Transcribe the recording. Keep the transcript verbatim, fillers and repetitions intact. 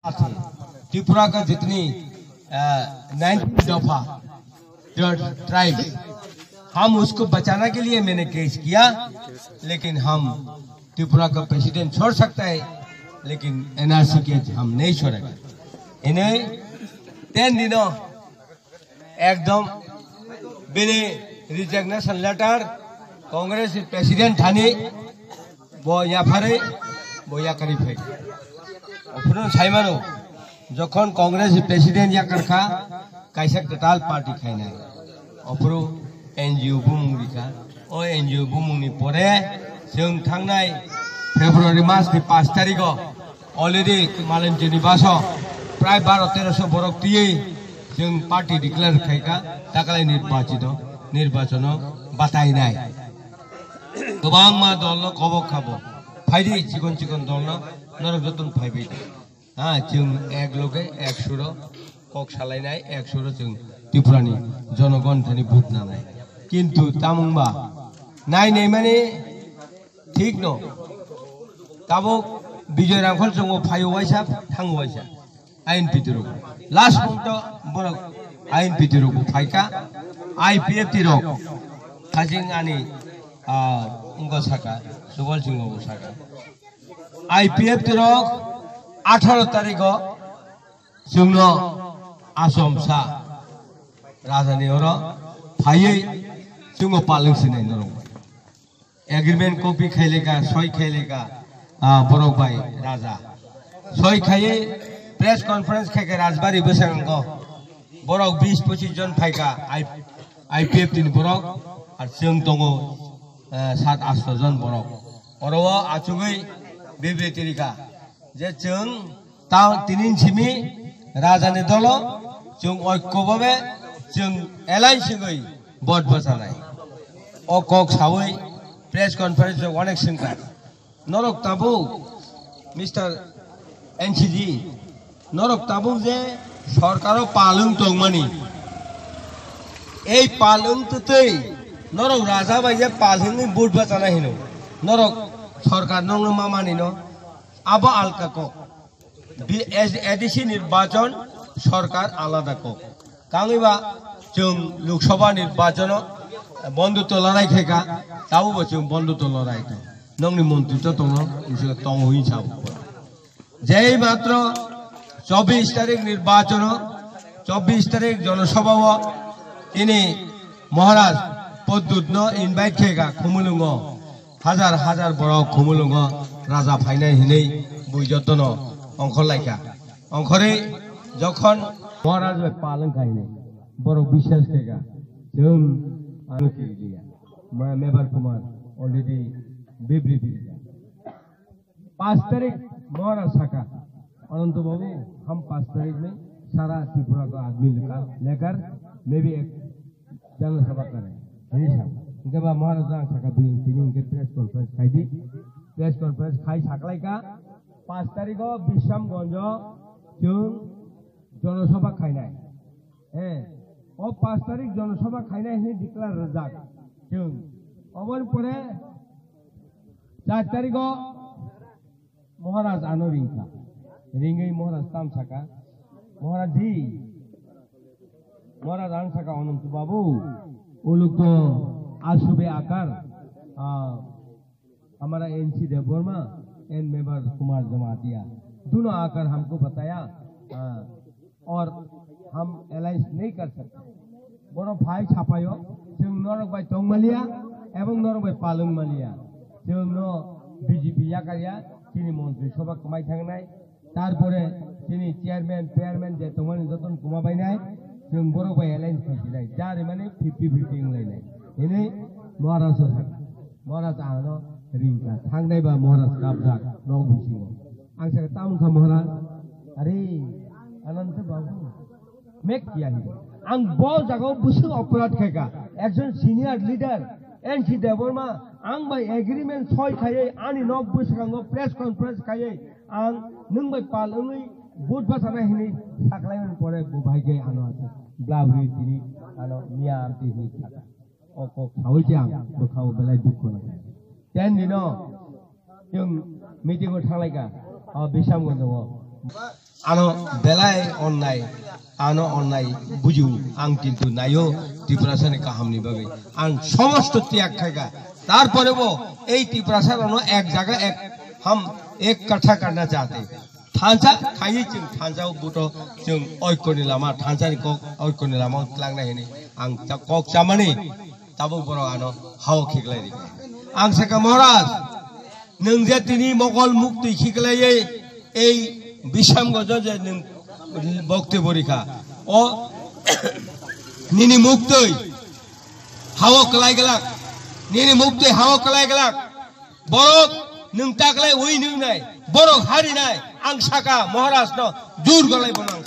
थे। त्रिपुरा का जितनी, अ, नाइनटीन दफा, जो ट्राइब, हम उसको बचाने के लिए मैंने केस किया, लेकिन हम त्रिपुरा का प्रेसिडेंट छोड़ सकता है, लेकिन एनआरसी के हम नहीं छोड़ेगा। इन्हें तीन दिनों एकदम bini resignation letter Congress president thani bo yapharwi bo yakarwi phai. Ophuru saimano, jokhon Congress president yakarkha, kaisa kwtal party khainai. Ophuru N G O bumung rikha. O N G O bumungni pore chwng thangnai February masni pash tarigo already Malenjani baso prai baro teroso borok twiwi chwng party declare khaikha takalai nirbachito, nirbachono batainai. Kwbangma dolno kobok khabo. Phaidi chikon chikon dolno norok jotono phaibai. Ha, chwng ek loge ek suro kok salainai, ek suro chwng Tripurani jonogon thani vote nanai. Kintu tamungba nai nai mani thik no. Tabuk Bijoy Rangkhol chwngbo phaio waisa, thango waisa. I N P T rok. Last pokto borok I N P T rok bo phaika. I P F T rok. Hajing ani, ah, wngkha saka, Subal Singh bo saka. I P F T rok atharo tarigo chwngno Asom sa rajani oro phaiwi chwngno palwng sinai norok. Agreement copy khaileka, soi khaileka, ah, borok bai raja. Soi khaiwi press conference khaikha Rajbari bwskango. Borok bis pochis jon phaikha I-, I P F T ni borok, ar chwng tongo, eh, sat asto jon borok. Oro o achugwi bibriti rikha je chwng ta-, tini simi rajani dolo chwng oikko babe chwng alliance wngwi vote bwchanai. O kok sawi press conference o onek swngkha. Norok tabuk, Mister N C G, norok tabuk je sorkaro palwng tongmani, ei palwng twtwi norok raja bai je palwngni vote bachana hino, norok sorkar nongno ma manino, abo alka kok. Bi-, A D C nirbachon sorkar alada kok. Kangwi ba chwng Lok Sabha nirbachono bondhutto lorai khaikha, tabukbo chwng bondhutto lorai kha. Nongni montri to tongno, bising tongo hwnwi sabo. Jei matro chobbish tarik nirbachono, chobbish tarik jonosabhao tini Maharaj Poddutno invite khaikha Khumulwngo. Hajar hajar borok Khumulwngo raja phainai hwnwi bui jotono ongkhor laikha. Ongkhorwi jokhon Maharaj bai pal wngkha hwnwi borok biswas khaikha. Chwng ano kiriya. Ma-, Mebar Kumar already bibri birja. Panch tarik Maharaj saka, "Ananto Babu, hum panch tarik mein sara Tripura ka aadmi lekar, lekar main bhi ek jana sabha kar rahe hain." Hini sab. Hingke ba Maharaj ang saka bini tini hingke press conference khai di. Press conference khai saklai ka. Panch tarik o Bisramganj o chwng jonosabha khainai. Eh, o panch tarik jonosabha khainai hini declare rwjak chwng. Oboni pore char tarik o Maharaj ano ringkha. Ringwi Maharaj tam saka, "Maharaj ji, Maharaj ang saka Ananto Babu, uluk to asube akar, ah, hamara N C Debbarma and Mebar Kumar Jamatia. Duno akar hamko bataya, ah, aur hum alliance nahi kar sakte." Bono phai sapaio, chwng norok bai tongmaliya, ebong norok bai palwng maliya. Chwngno B J P yakarya, chini montri sabha kwmai thangnai, tarpore chini chairman, chairman je tongmani jotono kwma bainai, chwng borok bai alliance khasinai, jari mani fifty fifty wnglainai. Hini Maharaj o sakha, Maharaj ano ringkha, thangnai ba Maharaj kapjak nok bisingo. Ang sakha, "Tamo kha Maharaj?" "Are, Ananto Babu, mek kiya hi?" Ang bo jaga o bwswk oporad khaikha. Ekjon senior leader, N C Debbarma, ang bai agreement soi khaiwi ani nok bwskango press conference khaiwi ang nwng bai pal wngwi vote bachana hinwi saklaimani pore bo bahai khe ano ase. Bla bwrwi tini ano miya amtwi hinwi sakha. O kok sawi se ang bwkhao belai dukho nangkha. Ten dino chwng meeting o thanglaikha, o Bisramganj o. Ano belai onnai, ano onnai buju ang kintu nayo Tiprasani kahamni bagwi. Ang somosto tiyag khaika. Tarpore bo ei Tiprasa rano ek jaga ek ham ek katha karna chahte. Thansa khayi chwng thansa buto chwng oikoni lama, thansani kok oikoni lama tlangnai hini ang ta kok chamani. Tabuk borok ano hao khiklai rikha. Ang saka Maharaj, nwng je tini mokol muktwi khiklaiwi ei Bishamgonjo je nwng bokti borikha. O nini muktwi hao klai glak, nini muktwi hao klai glak. Borok nwng taklai ui nwngnai, borok harinai, ang saka Maharaj no jur galai bono ang